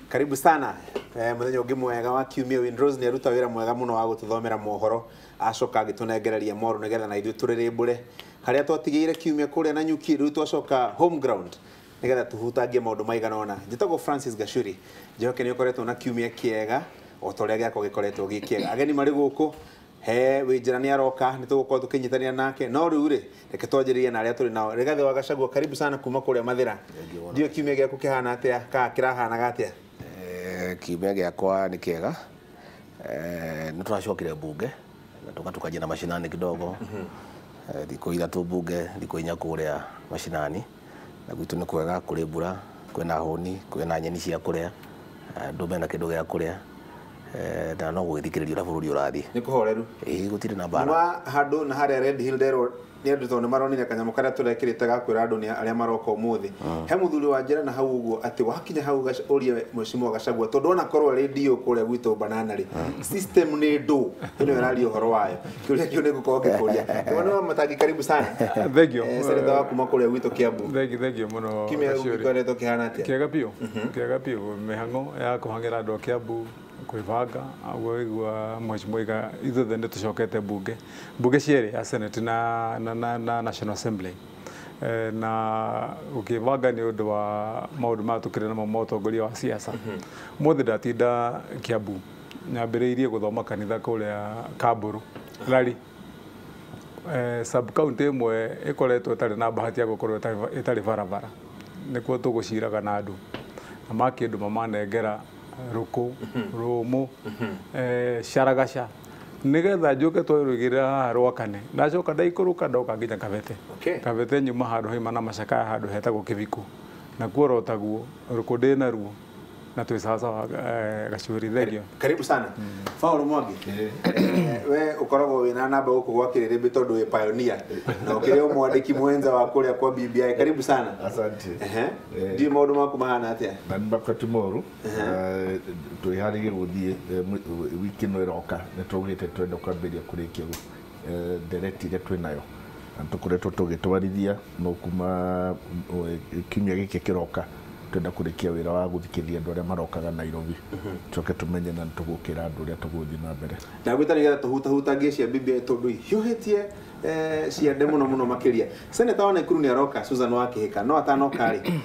Karibu sana. Muthenya ũngĩ mwega wa kiumia. Windrose nĩ aruta wĩra mwega mũno wa gũtũthomera mohoro, acoka agĩtũnengereria mohoro nĩgetha na ithuĩ tũrĩrĩmbũre harĩa twatigĩire kiumia kũrĩa na nyuki. Rĩu twacoka home ground nĩgetha tũhutangie maũndũ maigana ũna. Njĩtagwo Francis Gachuri. Njoke nĩ ũkoretwo na kiumia kĩega o ta ũrĩa gĩakwa gĩkoretwo gĩ kĩega. Ageni marĩ gũkũ, he wĩ njĩra nĩ aroka, nĩ tũgũkorwo tũkĩnyitanĩra nake, no rĩu rĩ, reke twanjĩrĩrie na arĩa tũrĩ nao. Rigathĩ wa Gachagua, karibu sana kuma kũrĩa Mathĩra. Ndiũ kiumia gĩaku kĩhana atĩa, kana kĩrahanaga atĩa? Kiumia gĩakwa nĩ kĩega. Nĩ tũracokire bunge na tũkatukania na mashinani kidogo. Thikũ 3 bunge, thikũ 4 kũrĩa mashinani, na gwitũ nĩ kwega, kũrĩ mbura, kwĩna hũni, kwĩna nyeni cia kũrĩa, andũ mena kĩndũ gĩa kũrĩa, na no gũgĩthikĩrĩria ũrĩa bũrũri ũrathiĩ. Nĩ kũhoreru. Ĩĩ, gũtirĩ na mbara. Kuma handũ na harĩa Red Hill nderwo nĩ andũ tondũ nĩ maronire kanyamũ karĩa tũrekĩrĩte ga kwĩra andũ nĩ arĩa maroka ũmũthĩ. He mũthuri wa njĩra na hau ũguo atĩ wakinya hau ũrie Mheshimiwa Gachagua, tondũ ona korwo rĩndiũ kũrĩa gwitũ Banana rĩ, system nĩ ndũ ĩno ĩraria ũhoro wayo. Kĩũria kĩu nĩ ngũkorwo ngĩkũria. Nĩwona wa Matangi, karibu sana. Thank you. Senator wa kuma kũrĩa gwitũ Kiambu. Thank you, thank you mũno. Kiumia Gachuri. gĩkoretwo kĩhana atĩa? Kĩega biũ, kĩega biũ. Mĩhang'o ya kũhang'ĩra andũ a Kiambu kwĩbanga ũguo igua Mheshimiwa iga ithuothe nĩ tũcokete bunge, bunge cierĩ ya Senate na National Assembly, na gũkĩbanga nĩ ũndũ wa maũndũ maya tũkĩrĩ namo ma ũtongoria wa siasa. Ũmũthĩ ndatinda Kiambu, nyambĩrĩirie gũthoma kanitha kũrĩa Kamburu Rari, sub county ĩmwe ĩkoretwo ĩtarĩ na bahati ya gũkorwo ĩtarĩ barabara. Nĩkuo tũgũciraga na andũ na makĩndũ mamanengera rũkũ rũmũ, caragaca, nĩgetha njũke twerũgĩrĩra haha Rwakane. Ndacoka ndaikũrũka ndoka nginya Kabete. Kabete nyuma handũ haima na macakaya, handũ hetagwo Kĩbiko, nakuo rotaguo rũkũ ndĩnaruo na twĩ sawasawa. Gachuri, thengio. Karibu sana. Paul Mwangi, we ukoragwo wĩna namba gũkũ gwa kĩrĩrĩmbĩ tondũ wĩ pioneer na ũkĩrĩ o mwandĩki mwenza wa kũrĩa kwa BBI. Karibu sana. Asante. Ndiũ maũndũ maku mahana atĩa? Na nĩ makwa ti moru. Twĩharĩrie gũthiĩ wiki ĩno ĩroka, nĩ twaugĩte twenda kwambĩrĩria kũrĩkia ndereti ĩrĩa twĩnayo na tũkoretwo tũgĩtwarithia, no kuma kiumia gĩkĩ kĩroka twenda kũrĩkia wĩra wa gũthikĩrĩria andũ arĩa marokaga Nairobi, tũcoke tũmenye na nĩtũgũkĩra andũ ũrĩa tũgũthiĩ na mbere. Ndagwĩta nĩgetha tũhutahutangie cia BBI tondũ hiũhĩtie ciande mũno mũno makĩria. Senator wa Nakuru nĩ aroka, Susan wa Kĩhĩka, no atanoka rĩ,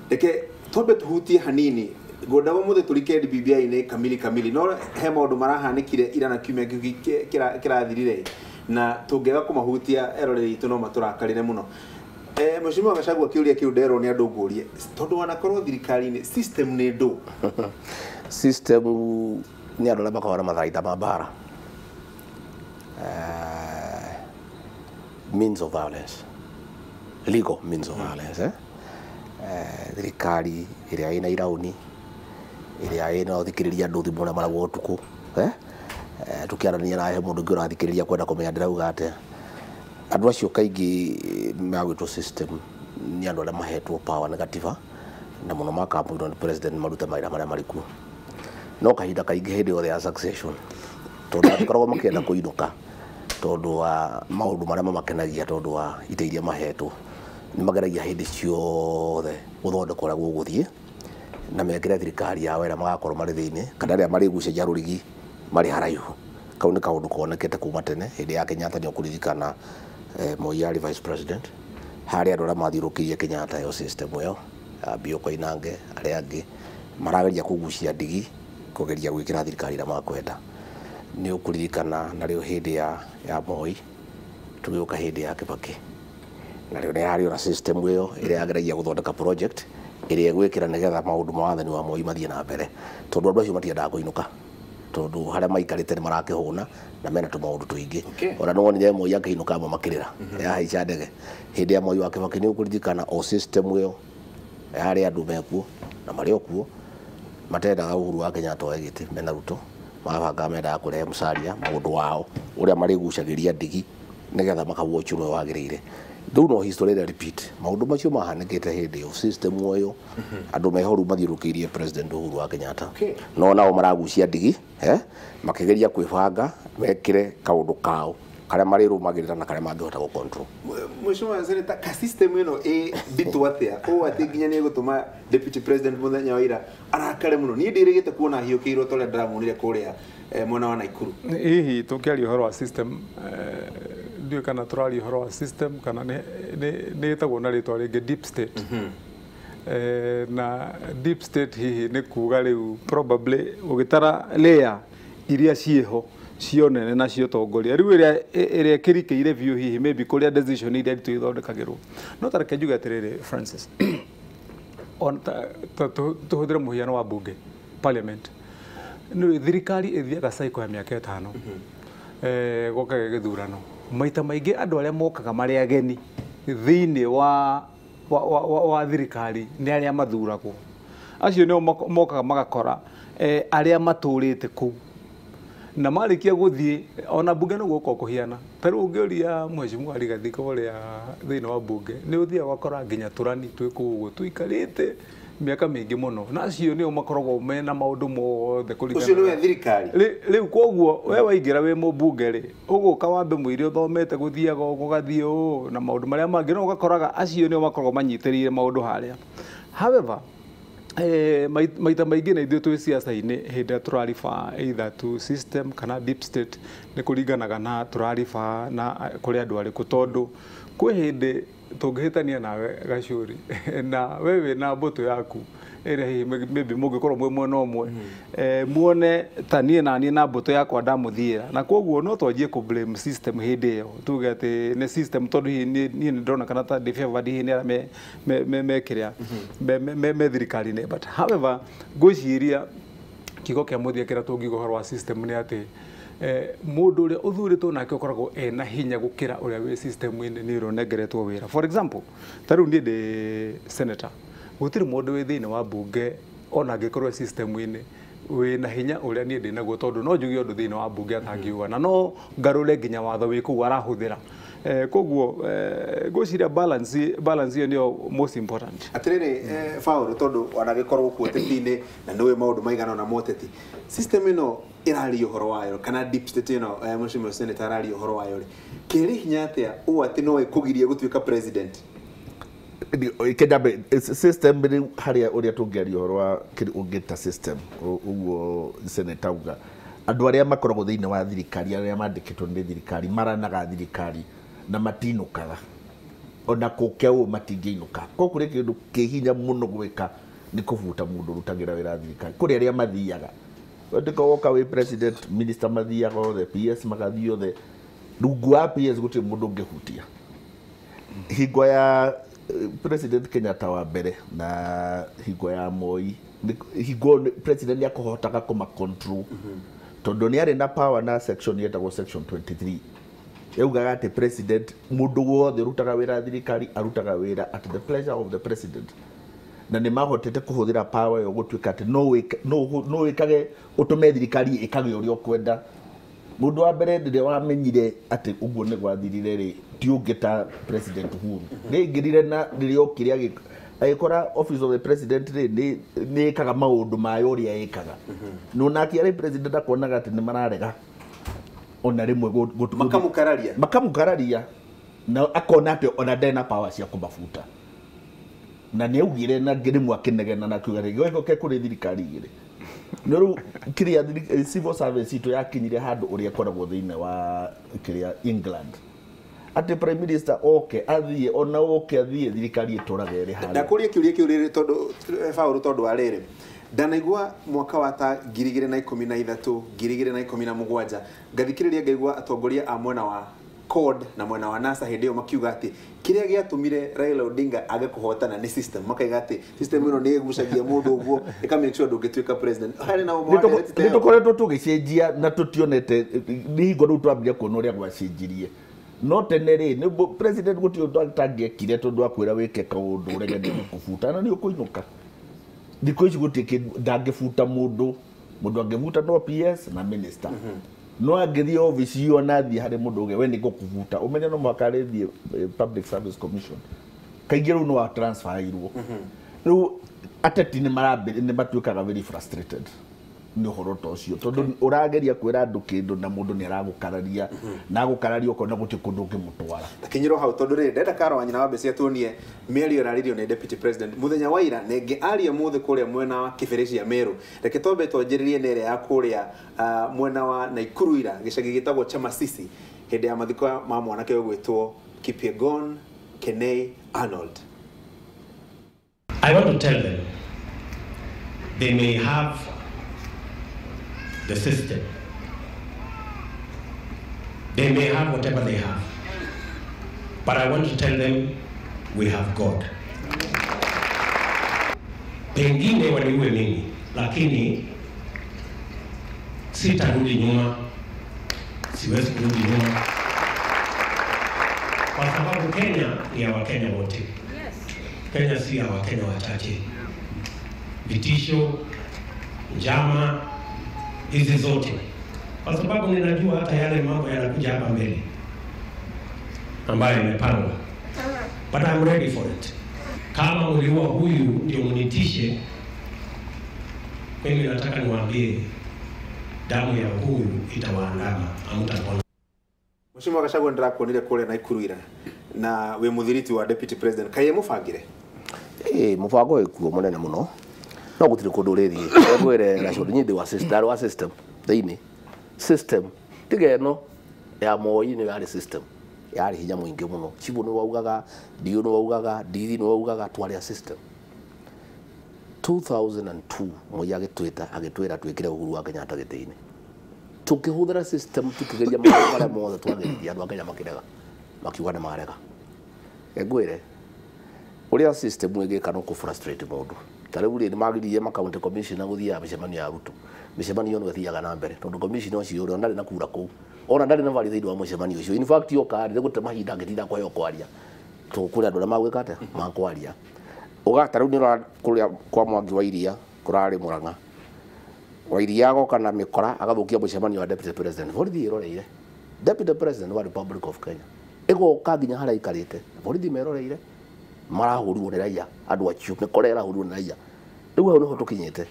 reke twambe tũhutie hanini. Ngwendaga ũmũthĩ tũrike BBI-inĩ kamili kamili, no he maũndũ marahanĩkire ira na kiumia kĩu kĩrathirire, na tũngĩaga kũmahutia eroreri aitũ no matũrakarĩre mũno. Mheshimiwa Gachagua, kĩũria kĩu nderwo nĩ andũ ngũrie, tondũ wanakorwo thirikari-inĩ system nĩ ndũ. System nĩ andũ arĩa makoragwo na matharaita ma mbara, means of violence, legal means of violence, eh? Thirikari ĩrĩa ĩna irauni, ĩrĩa ĩna ũthikĩrĩria andũ thimũ ũrĩa maragwo ũtukũ, eh? Tũkĩaranĩria na he mũndũ ũngĩ ũrathikĩrĩria kwenda kũmenya ndĩrauga atĩa. Andũ acio kaingĩ magwĩtwo system nĩ andũ arĩa mahetwo power nĩ gatiba na mũno makampũirwo nĩ president marute mawĩra marĩa marĩ kuo, no kahinda kaingĩ hĩndĩ yothe ya succession, tondũ matikoragwo makĩenda kũinũka tondũ wa maũndũ marĩa mamakenagia, tondũ wa itĩ iria mahetwo, nĩ mageragia hĩndĩ ciothe gũthondeka ũrĩa gũgũthiĩ na mekĩre thirikari yao ĩrĩa magakorwo marĩ thĩinĩ kana ĩrĩa marĩgucagia rũrigi marĩ haraihu. Kau nĩ kaũndũ konekete kuma tene hĩndĩ ya Kenyatta. Nĩ ũkũririkana Moi arĩ vice president, harĩ andũ arĩa mathiũrũrũkĩirie Kenyatta, ĩyo system ĩyo Bio Koinange, arĩa angĩ marageria kũgucia ndigi kũgeria gwĩkĩra thirikari ĩrĩa makwenda. Nĩ ũkũririkana narĩo hĩndĩ ya Moi, tũgĩũka hĩndĩ ya Kibaki, narĩo nĩ yarĩ ona system ĩyo ĩrĩa yageragia gũthondeka project ĩrĩa ĩgwĩkĩra nĩgetha maũndũ ma wathani wa Moi mathiĩ na mbere, tondũ andũ acio matiendaga kũinũka, tondũ harĩa maikarĩte nĩ marakĩhũna na mena tũmaũndũ tũingĩ. Ona nĩ wonire Moi akĩinũka amwe makĩrĩra yahaica ndege. Hĩndĩ ya Moi wa Kibaki, nĩ ũkũririkana o system ĩyo yarĩ andũ mekuo na marĩ o kuo matendaga Uhuru wa Kenyatta oe gĩtĩ, mena Ruto mabangaga mendaga kũrehe Musalia maũndũ wao ũrĩa marĩgucagĩria ndigi nĩgetha makawatch ũrĩa wagĩrĩire. Rĩu no history ĩrĩa repeat maũndũ macio mahanĩkĩte hĩndĩ ĩyo, system ĩyo andũ mehoru mathiũrũrũkĩirie President Uhuru wa Kenyatta, no nao maragucia ndigi, makĩgeria kwĩbanga mekĩre kaũndũ kao. Karĩa marĩrũmagĩrĩra na karĩa mangĩhota gũ control. Mheshimiwa Senator, ka system ĩno ĩ nditũ atĩa ũũ atĩ nginya nĩ ĩgũtũma deputy president mũthenya wa ira arakare mũno? Niĩ ndĩrĩgĩte kuona ahiũkĩirwo ta ũrĩa ndĩramuonire kũrĩa mwena wa Naikuru. Hihi tũngĩaria ũhoro wa system, ndiũĩ kana tũraria ũhoro wa system kana nĩ ĩtagwo na rĩtwa rĩngĩ deep state. Na deep state hihi nĩ kuga rĩu probably ũgĩtara layer iria ciĩho cio nene na cio tongoria rĩu ĩrĩa ĩkĩrikĩire biũ hihi maybe kũrĩa decision iria nditũ ithondekagĩrwo. No ta reke njuge atĩrĩrĩ, Francis, on tũhũthĩre mũhiano wa bunge, parliament. Nĩ thirikari ĩthiaga cycle ya mĩaka 5, gũkaga gĩthurano. Maita maingĩ andũ arĩa mokaga marĩ ageni thĩinĩ wa thirikari nĩ arĩa mathuragwo. Acio nĩo mokaga magakora arĩa matũrĩte kũu, na marĩkia gũthiĩ ona bunge noguo gũkoragwo kũhiana. Ta rĩu ũngĩũria Mheshimiwa Rigathi kũrĩa thĩinĩ wa bunge, nĩ ũthiaga ũgakora nginya tũrani twĩ kũu ũguo tũikarĩte mĩaka mĩingĩ mũno, na acio nĩo makoragwo mena maũndũ mothe kũringana Ũcio nĩwe thirikari. Rĩu koguo we waingĩra wĩ mũmbunge rĩ, ũgũka wambe mwĩre ũthomete gũthiaga ũũ gũgathiĩ ũũ na maũndũ marĩa mangĩ, no ũgakoraga acio nĩo makoragwo manyitĩrĩire maũndũ harĩa. However, maita maingĩ na ithuĩ twĩ ciaca-inĩ hĩndĩ ĩrĩa tũrariba either to system kana deep state, nĩ kũringanaga na tũrariba na kũrĩ andũ arĩkũ, tondũ kwĩ hĩndĩ tũngĩhĩtania nawe Gacuri na we wĩna mbũtũ yaku ĩrĩa hihi maybe mũngĩkorwo mwĩ mwena ũmwe, muone ta niĩ na niĩ na mbũtũ yakwa ndamũthiĩra, na koguo no twanjie kũ blame system hĩndĩ ĩyo, tuge atĩ nĩ system, tondũ hihi niĩ nĩ ndĩrona kana ta ndĩ favored hihi nĩ arĩa me kĩrĩa me thirikari-inĩ. But however, ngwĩciria kiugo kĩa mũthia kĩrĩa tũngiuga ũhoro wa system nĩ atĩ mũndũ ũrĩa ũthurĩtwo nake ũkoragwo ena hinya gũkĩra ũrĩa wĩ system-inĩ nĩ ũrĩa ũnengeretwo wĩra. For example, ta rĩu niĩ ndĩ senator, gũtirĩ mũndũ wĩ thĩinĩ wa bunge ona angĩkorwo e system-inĩ wĩna hinya ũrĩa niĩ ndĩ naguo, tondũ no njuge ũndũ thĩinĩ wa bunge atangiuga, na no ngarũre nginya watho wĩ kũu arahũthĩra. Koguo ngwĩciria balance ĩyo nĩyo most important. Atĩrĩrĩ, Paul, tondũ wanagĩkorwo kuo ũteti-inĩ na nĩũĩ maũndũ maigana ũna ma ũteti, system ĩno ĩraria ũhoro wayo kana deep state ĩno, Mheshimiwa Senator araria ũhoro wayo rĩ, kĩrĩ hinya atĩa ũũ atĩ no ĩkũgirie gũtuĩka president? Kĩndambe system rĩu harĩa ũrĩa tũngĩaria ũhoro wa kĩrĩa ũngĩta system ũguo senator auga, andũ arĩa makoragwo thĩinĩ wa thirikari, arĩa mandĩkĩtwo nĩ thirikari, maranaga thirikari na matinũkaga, ona kũke ũũ matingĩinũka. Koguo kũrĩ kĩndũ kĩ hinya mũno gwĩka nĩ kũbuta mũndũ ũrutagĩra wĩra thirikari. Kũrĩ arĩa mathiaga, ndĩko woka wĩ president, minister mathiaga othe, PS magathiĩ othe, rungu wa PS gũtirĩ mũndũ ũngĩhutia. Hingo ya President Kenyatta wa mbere na hingo ya Moi, hingo president nĩakũhotaga kũma control, tondũ nĩ arĩ na power na section yetagwo section 23 yaugaga atĩ president, mũndũ wothe ũrutaga wĩra thirikari arutaga wĩra at the pleasure of the president, na nĩ mahotete kũhũthĩra power ĩyo gũtuĩka atĩ no wĩkage ũtũme thirikari ĩkage ũrĩa ũkwenda. Mũndũ wa mbere rĩrĩa wamenyire atĩ ũguo nĩ gwathirire rĩ, ti ũngĩ ta President Uhuru. Nĩ aingĩrire na rĩrĩa okire agĩkora office of the president rĩ nĩ ĩkaga maũndũ mayo ũrĩa ĩkaga. No nake arĩ president akonaga atĩ nĩ mararega ona rĩmwe makamũkararia, makamũkararia, na akona atĩ ona ndarĩ na power cia kũmabuta. Na nĩ augire na rĩmwe akĩnegena na akiuga rĩngĩ gĩko kũrĩ thirikari igĩrĩ. No rĩu kĩrĩa civil service itũ yakinyire handũ ũrĩa ĩkoragwo thĩinĩ wa kĩrĩa England, atĩ prime minister oke athiĩ, ona oke athiĩ, thirikari ĩtũraga ĩrĩ harĩa. Ndakũria kĩũria kĩu rĩrĩ tondũ Paul, tondũ wa rĩrĩ ndanaigua mwaka wa ta 2013 2017 ngathikĩrĩria ngaigua atongoria a mwena wa CORD na mwena wa NASA hĩndĩ ĩyo makiuga atĩ kĩrĩa gĩatũmire Raila Odinga age kũhotana nĩ system, makaiga atĩ system ĩno nĩ ĩgucagia mũndũ ũguo ĩka make sure ndũngĩtuĩka president. Harĩ na ũmwe wa nĩ tũkoretwo tũgĩcenjia na tũtionete nĩ hingo rĩu twambire kuona ũrĩa gwacenjirie. No tene rĩ nĩ president gũtirĩ ũndũ atangĩekire tondũ akwĩra wĩke kaũndũ ũrege nĩ gũkũbuta na nĩ ũkũinũka. Thikũ ici gũtirĩ ndangĩbuta mũndũ, mũndũ angĩbuta no PS na minister. No angĩthiĩ obici ĩyo na athiĩ harĩ mũndũ ũngĩ, we nĩ ngũkũbuta, ũmenye no mũhaka arĩthiĩ Public Service Commission. Kaingĩ rĩu no wa transfer irwo. Rĩu ateti nĩ matuĩkaga very frustrated. Nĩ ũhoro ta ũcio tondũ ũrageria kwĩra andũ kĩndũ na mũndũ nĩ aragũkararia na agũkararia ũkona gũtirĩ kũndũ ũngĩmũtwara. Takinyirwo hau tondũ rĩrĩ ndenda Karo wa nyina wa Mbeci atuonie mĩario ĩrarĩrio nĩ deputy president mũthenya wa ira na ĩngĩ aria mũthĩ kũrĩa mwena wa Kĩbĩrĩ cia Meru. Reke twambe twanjĩrĩrie na ĩrĩa ya kũrĩa mwena wa Naikuru ira gĩcagi gĩtagwo Chamasisi hĩndĩ ya mathiko ma mwanake ũgwĩtwo Kipyegon Kenei Arnold. I want to tell them they may have the system, they may have whatever they have, but I want to tell them we have God. Pengine waniue mimi, lakini sitarudi nyuma, siwezi kurudi nyuma, kwa sababu Kenya ni ya Wakenya wote. Kenya si ya Wakenya wachache. Vitisho, njama hizi zote, kwa sababu ninajua hata yale mambo yanakuja hapa mbele ambayo yamepangwa, but I'm ready for it. Kama uliua huyu ndio mnitishe, mimi nataka niwaambie damu ya huyu itawaandama, hamtapona. Mheshimiwa Gachagua ndĩrakuonire kũrĩa Naikuru ira na wĩ mũthiriti wa deputy president kaĩ mũbangire? Mũbango wĩkuo mũnene mũno no gũtirĩ kũndũ ũrĩthiĩ. Ngwĩre Gachagua niĩ ndĩ wa system, ndarĩ wa system thĩinĩ system tiga ĩno ya Moi nĩyo yarĩ system yarĩ hinya mũingĩ mũno. Chibu nĩ waugaga, DO nĩ waugaga, DD nĩ waugaga, twarĩ a system. 2002 Moi agĩtwĩta agĩtwĩra twĩkĩre Uhuru wa Kenyatta gĩtĩ-inĩ. Tukĩhũthĩra system tukĩgeria maũndũ marĩa mothe twageririe andũ a Kenya makĩrega, makiuga nĩ marega. Ngwĩre ũrĩa system ĩngĩka no kũ frustrate mũndũ. Ta rĩu rĩ nĩ magiririe ma county commissioner gũthiaga mĩcemanio ya Ruto. Mĩcemanio ĩno ĩthiaga na mbere tondũ commissioner ũcio ũrĩa ndarĩ na kura kũu, ona ndarĩ na value thĩinĩ wa mũcemanio ũcio. In fact yoka rĩ gũte mahinda angĩtinda kũheo kwaria, tũkũrĩ andũ arĩa magwĩka atĩa makwaria. Ũgata rĩu nĩ ũrona kũrĩa kwa Mwangi wa Iria kũrarĩ Mũrang'a, wa Iria agoka na mĩkora agathũkia mũcemanio wa deputy president. Borithi ĩroreire deputy president wa Republic of Kenya ĩgoka nginya harĩa aikarĩte, borithi meroreire marahũrirwo nĩ raia andũ acio, mĩkora ĩrahũrirwo nĩ raia. Rĩu hau nĩho tũkinyĩte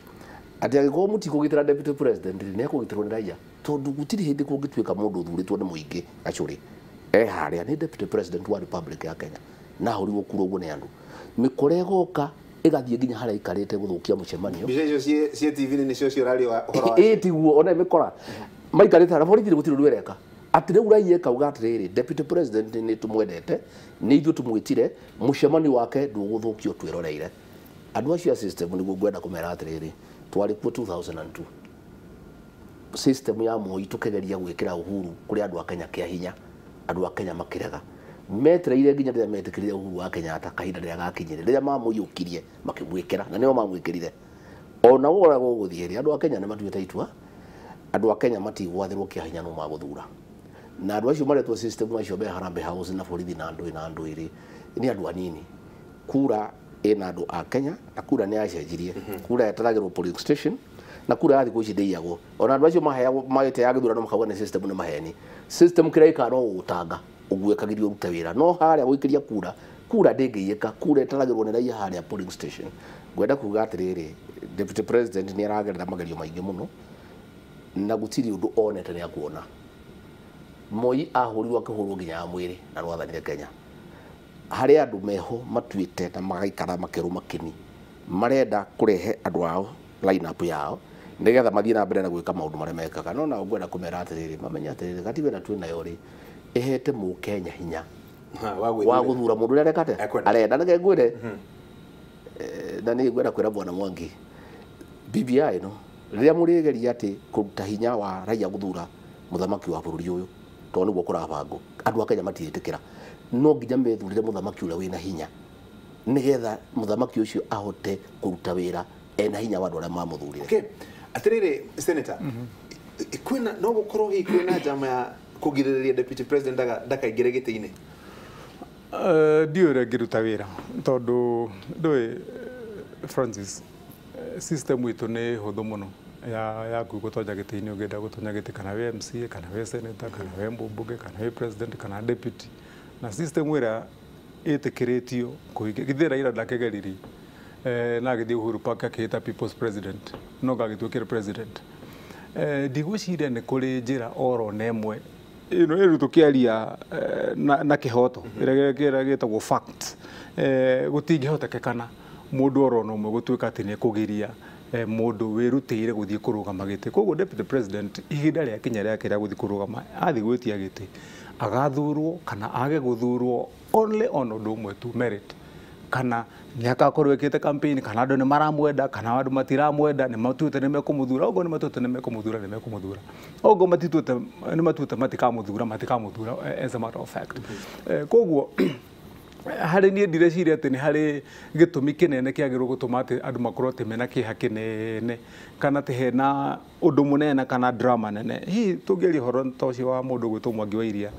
atĩ angĩkorwo mũtikũgitĩra deputy president nĩ ekũgitĩrwo nĩ raia, tondũ gũtirĩ hĩndĩ kũngĩtuĩka mũndũ ũthurĩtwo nĩ mũingĩ gacũrĩ e harĩa nĩ deputy president wa Republic ya Kenya na ahũrirwo kura ũguo nĩ andũ. Mĩkora ĩgoka ĩgathiĩ nginya harĩa aikarĩte gũthũkia mũcemanio. Mbica icio ciĩ TV-inĩ nĩcio ciorario ũhoro wa ĩĩ tiguo ona mĩkora maikarĩte harĩa borithi gũtirĩ ũndũ ĩreka. Atĩ rĩu raia ĩkauga atĩrĩrĩ, deputy president nĩ tũmwendete, nĩ ithuĩ tũmwĩtire, mũcemanio wake ndũgũthũkio twĩroreire. Andũ acio a system nĩguo ngwenda kũmera atĩrĩrĩ, twarĩ kuo 2002 system ya Moi tũkĩgeria gwĩkĩra Uhuru kũrĩ andũ a Kenya kĩa hinya, andũ a Kenya makĩrega. Metereire nginya rĩrĩa metĩkĩrire Uhuru wa Kenyatta kahinda rĩrĩa gakinyire, rĩrĩa mamũiyũkirie makĩmwĩkĩra na nĩo mamwĩkĩrire. Ona ũrĩa gũgũthiĩ rĩ, andũ a Kenya nĩ matuĩte itua, andũ a Kenya matigwathĩrwo kĩa hinya no magũthura. Na andũ acio maretwo system acio me Harambee House na borithi na andũ na andũ ĩrĩ nĩ andũ anini. Kura ĩna andũ a Kenya na kura nĩ yacenjirie. Kura yetaragĩrwo polling station na kura ya thikũ ici ndĩiyagwo. Ona andũ acio maheagwo magĩte ya gĩthurano makauga nĩ system nĩ maheni. System kĩrĩa ĩkaga no gũgũtanga ũguĩkagĩrio ũrute wĩra, no harĩa gũikĩria kura, kura ndĩngĩiyĩka, kura ĩtaragĩrwo nĩ raia harĩa polling station. Ngwenda kuga atĩrĩrĩ, deputy president nĩ aragerera magerio maingĩ mũno na gũtirĩ ũndũ onete nĩ akuona. Moi ahũrirwo akĩhũrwo nginya ya mwĩrĩ na rwathanire Kenya. Harĩ andũ meho matuĩte na magaikara makĩrũma kĩni, marenda kũrehe andũ ao line up yao nĩgetha mathiĩ na mbere na gwĩka maũndũ marĩa mekaga. No nao ngwenda kũmera atĩrĩrĩ, mamenye atĩrĩrĩ, katiba ĩno twĩ nayo rĩ ĩhete mũkenya hinya wa gũthura mũndũ ũrĩa areka atĩa arenda. Nĩke ngwĩre na nĩ ngwenda kwĩra bwana Mwangi, BBI ĩno rĩrĩa mũrĩgeria atĩ kũruta hinya wa raia gũthura mũthamaki wa bũrũri ũyũ, tondũ nĩguo kũrabangwo, andũ a Kenya matiĩtĩkĩra, no nginya methurire mũthamaki ũrĩa wĩna hinya nĩgetha mũthamaki ũcio ahote kũruta wĩra ena hinya wa andũ arĩa mamũthurire. Okay. Atĩrĩrĩ senator, kwĩna no gũkorwo hihi kwĩna njama ya kũgirĩrĩria deputy president ndakaingĩre gĩtĩ-inĩ? Ndiũĩ ũrĩa ngĩruta wĩra tondũ ndũĩ Francis, system itũ nĩ hũthũ mũno ya gũtonya gĩtĩ-inĩ. Ũngĩenda gũtonya gĩtĩ kana wĩ MCA kana wĩ senator kana wĩ mbunge kana wĩ president kana deputy, na system ĩrĩa ĩtĩkĩrĩtio kũhingia githĩ Raila ndakĩgeririe na agĩthiĩ Uhuru Park akĩĩta people's president no gagĩtuĩkire president. Ndigwĩciria nĩ kũrĩ njĩra oro na ĩmwe ĩno ĩrĩ tũkĩaria na kĩhoto ĩrĩa gĩtagwo fact, gũtingĩhotekekana mũndũ oro na ũmwe gũtuĩka atĩ nĩ ekũgiria mũndũ wĩrutĩire gũthiĩ kũrũgama gĩtĩ. Koguo deputy president ihinda rĩakinya rĩake rĩa gũthiĩ kũrũgama, athiĩ gwĩtia gĩtĩ, agathurwo kana age gũthurwo only on ũndũ ũmwe tu, merit, kana nĩ akakorwo ĩkĩte campaign, kana andũ nĩ maramwenda kana andũ matiramwenda, nĩ matuĩte nĩ mekũmũthura. Okorwo nĩ matuĩte nĩ mekũmũthura, nĩ mekũmũthura. Okorwo matituĩte nĩ matuĩte matikamũthura, matikamũthura, as a matter of fact. Koguo harĩ niĩ ndireciria atĩ nĩ harĩ gĩtũmi kĩnene kĩagĩrĩirwo gũtũma atĩ andũ makorwo atĩ mena kĩeha kĩnene kana atĩ hena ũndũ mũnene kana drama nene. Hihi tũngĩaria ũhoro ta ũcio wa mũndũ gwĩtwo Mwangi wa Iria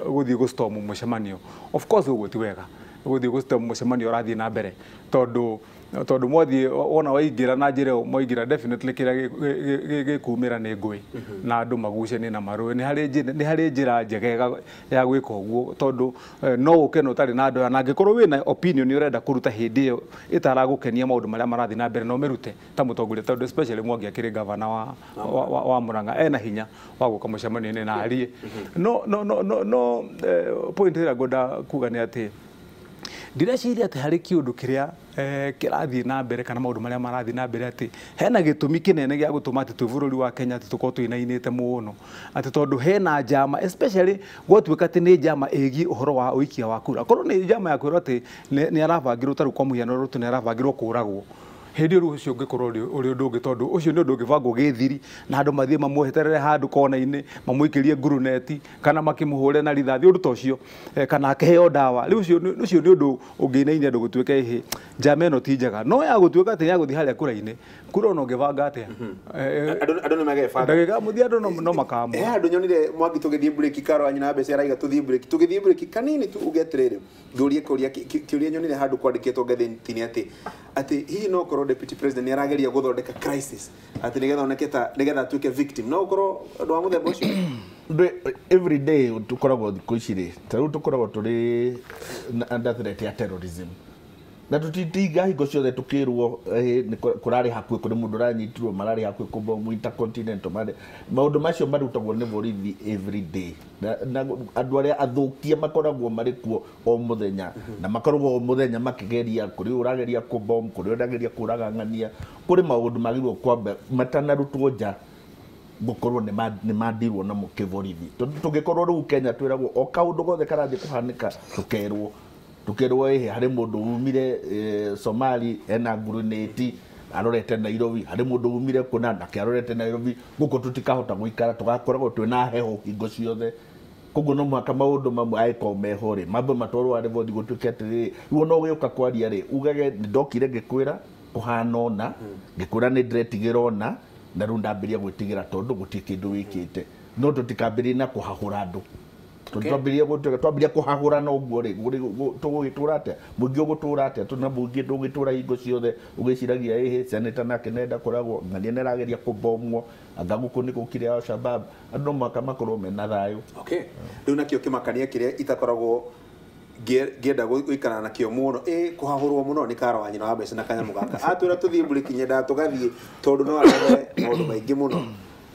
gũthiĩ gũ-storm mũcemanio, of course ũguo ti wega gũthiĩ gũ-storm mũcemanio ũrathiĩ na mbere, tondũ mwathiĩ wona waingĩra na njĩra ĩyo mwaingĩra, definitely kĩrĩa gĩkumĩra nĩ ngũĩ na andũ magucanie na marũe. Nĩ harĩ njĩra njega ya gwĩka ũguo, tondũ no ũke na ũtarĩ na andũ aya, na angĩkorwo wĩna opinion ũrenda kũruta hĩndĩ ĩyo ĩtaragũkenia maũndũ marĩa marathiĩ na mbere, no ũmĩrute ta mũtongoria, tondũ especially Mwangi akĩrĩ gavana wa Murang'a, ena hinya wa gũka mũcemanio-inĩ na arie. No point ĩrĩa ngwenda kuga nĩ atĩ ndireciria atĩ harĩ kĩũndũ kĩrĩa kĩrathiĩ na mbere kana maũndũ marĩa marathiĩ na mbere atĩ hena gĩtũmi kĩnene gĩa gũtũma atĩ twĩ bũrũri wa Kenya atĩ tũkorwo tũinainĩte mũno, atĩ tondũ hena njama, especially gwatuĩka atĩ nĩ njama ĩgiĩ ũhoro wa ũikia wa kura. Korwo nĩ njama ya kwĩrwo atĩ nĩ arabangirwo, ta rĩu kwa mũhiano Ruto nĩ arabangirwo kũragwo, hĩndĩ ĩyo rĩu ũcio ũngĩkorwo ũrĩ ũndũ ũngĩ, tondũ ũcio nĩ ũndũ ũngĩbangwo gĩthiri na andũ mathiĩ mamweterere handũ kona-inĩ, mamũikĩrie nguruneti kana makĩmũhũre na rithathi, ũndũ ta ũcio, kana akĩheo ndawa. Rĩu ũcio nĩ ũndũ ũngĩinainia andũ gũtuĩka ĩhĩ njama ĩno ti njega. No ya gũtuĩka atĩ ya gũthiĩ harĩa kura-inĩ, kura ona ũngĩbanga atĩa, andũ nĩ magebanga ndagĩka mũthia andũ no makamũra. Handũ nyonire Mwangi tũgĩthiĩ break, Karo wa nyina mbeca araiga tũthiĩ break, tũgĩthiĩ break kanini tu uge atĩrĩrĩ, ngũrie kĩũria nyonire handũ kwandĩkĩtwo ngathĩti-inĩ atĩ hihi no korwo deputy president nĩ arageria gũthondeka crisis atĩ nĩgetha oneke ta nĩgetha atuĩke victim, no ũkorwo ũndũ wa mũthemba ũcio? Every day tũkoragwo thikũ ici rĩ, ta rĩu tũkoragwo tũrĩ under threat ya terrorism, na tũtitinga hingo ciothe tũkĩrwo kũrarĩ hakuhĩ kũrĩ mũndũ ũranyitirwo, mararĩ hakuhĩ kũbomu Intercontinental, maũndũ macio marutagwo nĩ borithi every day, na andũ arĩa athũkia makoragwo marĩ kuo o mũthenya, na makoragwo o mũthenya makĩgeria, kũrĩ ũrageria kũbom, kũrĩ ũrageria kũraga ng'ania, kũrĩ maũndũ magĩrĩirwo kwamba matanarutwo nja gũkorwo nĩ mandirwo namo kĩborithi. Tondũ tũngĩkorwo rĩu Kenya twĩragwo o kaũndũ gothe karathiĩ kũhanĩka tũkerwo ĩhĩ harĩ mũndũ umire Somali ena ngurunĩti arorete Nairobi, harĩ mũndũ umire kũna nake arorete Nairobi, gũkũ tũtikahota gũikara, tũgakoragwo twĩna heho hingo ciothe. Koguo no mũhaka maũndũ mamwe angĩkorwo meho rĩ, mambe matwarwo harĩ borithi gũtuĩke atĩrĩrĩ, rĩu ona ũgĩũka kwaria rĩ, ugage ndokire ngĩkwĩra kũhana ũna, ngĩkwĩra nĩ ndĩretigĩra ũna, na rĩu ndambĩrĩria gwĩtigĩra tondũ gũtirĩ kĩndũ wĩkĩte. No tũtikambĩrĩrie na kũhahũra andũ. Twambĩrĩria kũhahũra na ũguo rĩ, tũgũgĩtũra atĩa? Mũingĩ ũgũtũra atĩa? Tondũ na mũingĩ ndũgĩtũra hingo ciothe ũgĩciragia ĩhĩ senator nake nenda kũragwo, ng'ania nĩarageria kũbomwo, anga gũkũ nĩ gũkire Al-Shabaab. Andũ no mũhaka makorwo mena thayũ. Okay. Rĩu nakĩo kĩmakania kĩrĩa itakoragwo ngĩenda gũikara nakĩo mũno, kũhahũrwo mũno nĩ Karo wa nyina wa mbeca na kanyamũ gaka. Atwĩra tũthiĩ break, nyendaga tũgathiĩ tondũ no arehe maũndũ maingĩ mũno,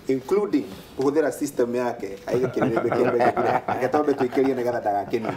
including kũhũthĩra system yake aige kĩrĩrĩmbĩ kĩa mbeca kũrĩa. Reke twambe tũikĩrie nĩgetha ndagakĩnine.